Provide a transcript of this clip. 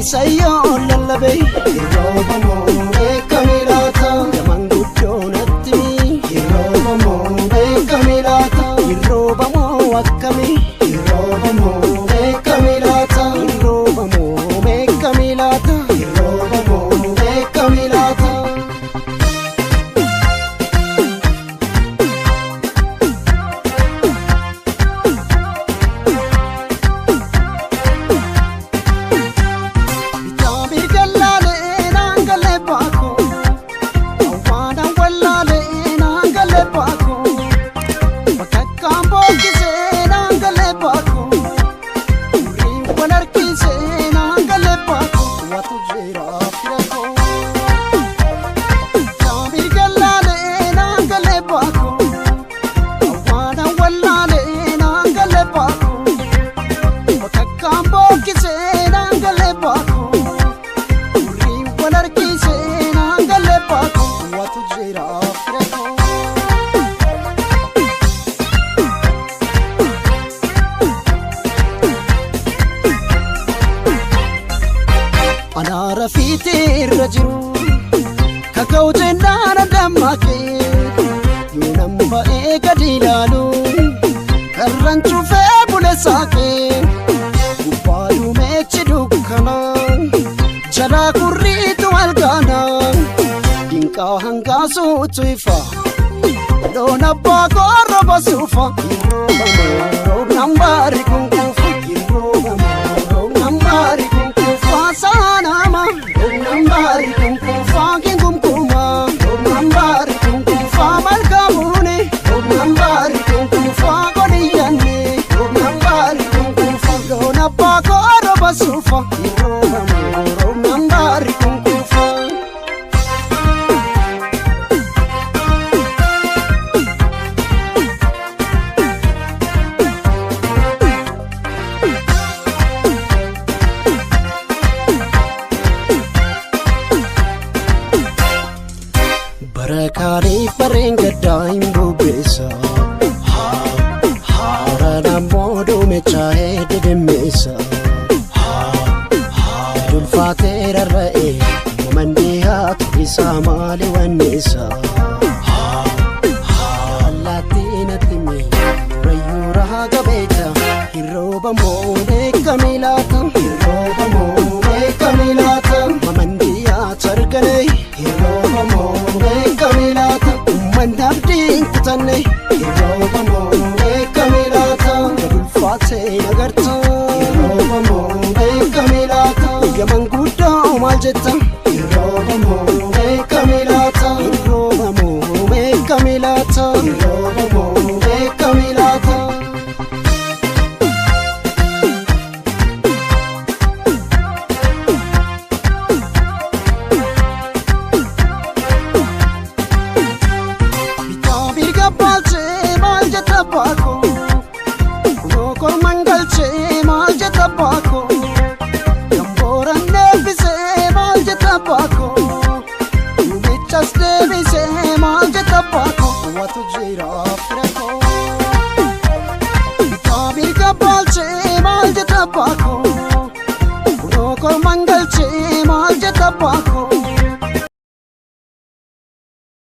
Isayyoo lallabe Hirrooba moo beekame laata Manguddoo natti Hirrooba moo beekame laata Hirrooba moo akkami Hirrooba moo beekame laata Hirrooba moo beekame laata Hirrooba moo beekame laata. Anaara fiitee irra jiru kaka'u jennaan dammaaqee yoo nama ba'ee gadi ilaalu karran cufee bule saaqee gubbaa duumeechi dukkana jalaa kurriitu algaana dinqaa hangaasuutu ifa loon abbaa korroba suufa hirrooba roobnaan baari kunkuufa hirrooba roobnaan baari kunkuufa saanama roobnaan baari kunkuufa gingumkuma roobnaan baari kunkuufa malkamuuni roobnaan baari kunkuufa godhiyyanni roobnaan baari kunkuufa loon abbaa korroba suufa hirrooba roobnaan baari kunkuufa. Barakaaniif barreen gaddaa hin bubbeessa Haaraan ammoo duumechaa didimmeessa Dulfaatee rarra'ee mandii haatu isaa maali wanneessa Allaattii natti mee rayyuu rahaa gabeeta Hirrooba moo beekame laata Hirrooba moo beekame laata Mamandii haatu argane Hirrooba moo beekame laata Uummanni abdii hin kutanne Hirrooba moo beekame laata Gadulfaatee nagarta Hirrooba moo beekame laata Biyya manguddoo maal jetta Hirrooba moo beekame laata Hirrooba moo beekame laata Hirrooba moo beekame laata. Deebisee maal jetta baako waatu jira